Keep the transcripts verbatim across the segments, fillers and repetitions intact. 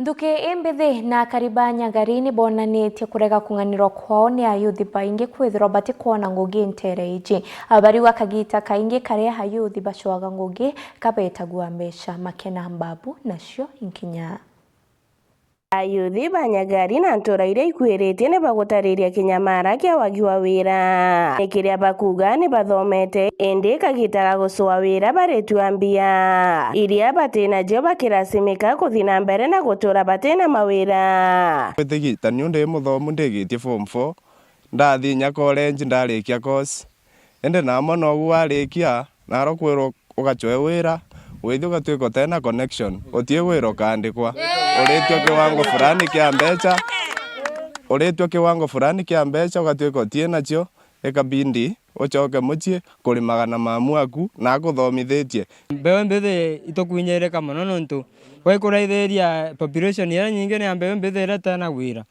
Nthuki imbithi na akari ba Nyagari ni bonanitie kurega kung'anirwa kwao ni ayuthi baingi kwithirwa batikwona ngugi ntere iji. Bariuga kagita kaingi karia ayuthi bacoaga ngugi kabetagua mbeca. Makena Mbabu nacio inkinya. Ayuthi ba Nyagari na ntura iria ikuiritie ni bagutariria kinyamara kia wagi wa wira. Ni kiria bakuuga ni bathomete, indi kagita ga gucua wira baritua mbia iria batinacio bakirasimika kuthi na mbere na gutura batina mawira. Gwitigiita niu ndi muthomu ndigitie form four, ndathi inya college ndarikia course. Indi naamwe nogu warikia, naro kwirwa ugacwe wira, withi ugatuika utena connection, uti wira ukaandikwa. Uritwa kiwango fulani kia mbecha, uritwa kiwango fulani kia mbecha ugatuika uti nacio, ikabindi ucoke mucii kuri magana ma mwaku na akuthomithitie. Mbeu mbithi itukuinyirika mono nontu gwikuraithiria population iria nyingi ni ya mbeu mbithi iria itena wira.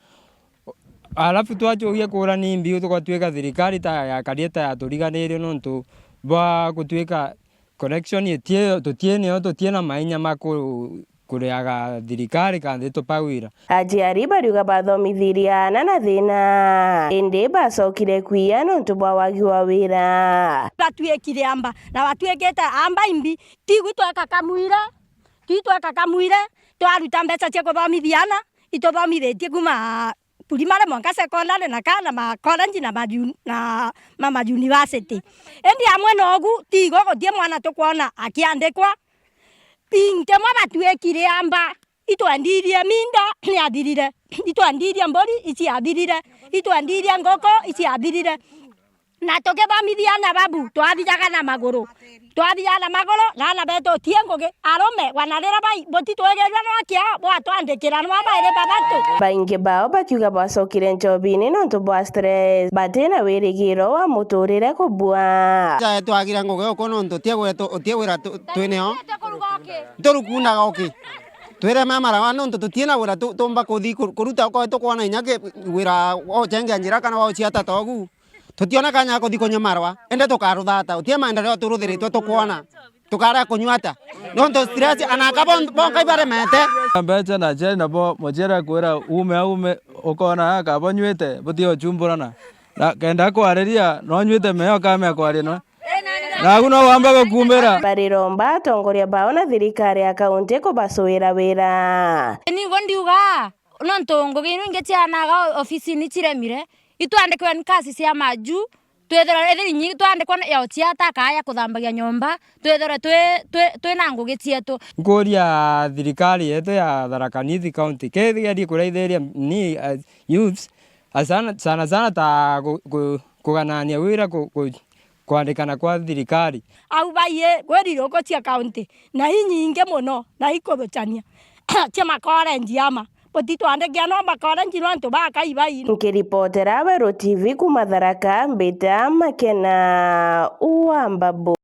Alafu twacokia kuura ni mbiu, tugatuika thirikari ta yakari ta yaturiganirie nontu bwa gutuika connection itie, tutie nio, tutie na mainya ma ku-, kuriaga thirikari kana itupa wira. Aciari bariuga bathomithirie aana na thina, indi bacokire kwia nontu bwa wagi wa wira. Batuikire amba, na batuikite amba imbi, tigwi tweka kamwire, tigwi tweka kamwire, twaruta mbeca cia kuthomithia aana, ituthomithitie kuma primary mwanka secondary na kana ma college na ma uni-, na ma, ma university. Indi amwe nogu, tigo gutie mwana tukwona akiandikwa. Intemwe batuikire amba, itwendirie mindo ni athirire, itwendirie mburi ici athirire, itwendirie nguku ici athirire. Na tukithomithia aana babu, twathiaga na maguru. Twathiaga na maguru, na aana betu utie ngugi. Arume, wanarira bai, butitwigirua nwa kiao, bwatwandikira nwa bairi babatu. Baingi bao bakiuga bacokire njobini nontu bwa stress, batina wirigiro wa muturire kubua. Jae twagire ngugi uku nontu utie wira tu-, utie wira tu-, twineo. Turukunaga uki. Twire mamarawa nontu tutie na wira tu-, tumba kuthi ku-, kuruta uko tukwona inya ki-, wira wa ucengia njira kana wa uciata togu. Tutiona kanya ga kuthi kunyua marwa, indi tukaruthata. Utie maendeleo turuthiritwe tukwona. Tukarega kunyua ata? Nontu stress, anaka bon-, bonka ibaremete. Mbeca na aciari nabo, muciari akwira, "Ume, aume," ukona akaba onywite, buti uchumburana. Na kenda akwariria, no onywite meo kamea kwaria no. Nagu no wamba gukumbira. Bariromba atongoria bao na thirikari ya kaunti kubacuira wira. Nigo ndiuga, nontu ngugi ino ingi cianaga ofisini ciremire, itwandikwe ni kasi cia maju, twithirwe ethiri nyi twandikwa ya uciata, kaa ya kuthambagia nyomba, twithirwe twi, twi, twi na ngugi cietu. Nkuria thirikari yetu ya Tharaka Nithi County, kethigerie kuraithiria ni, uh, youths, uh, sana, sana, sana ta ku-, ku-, kuganania wira ku-, ku-, kwandikana kwa thirikari. Au baiye kwiri iruko cia kaunti, na inyingi mono, na ikuthucania cia makorenji ama. Butitwandikia no makorenji nontu bakai bai. Nkiripotera Weru T V kuma Tharaka, mbita Makena wa Mbabu.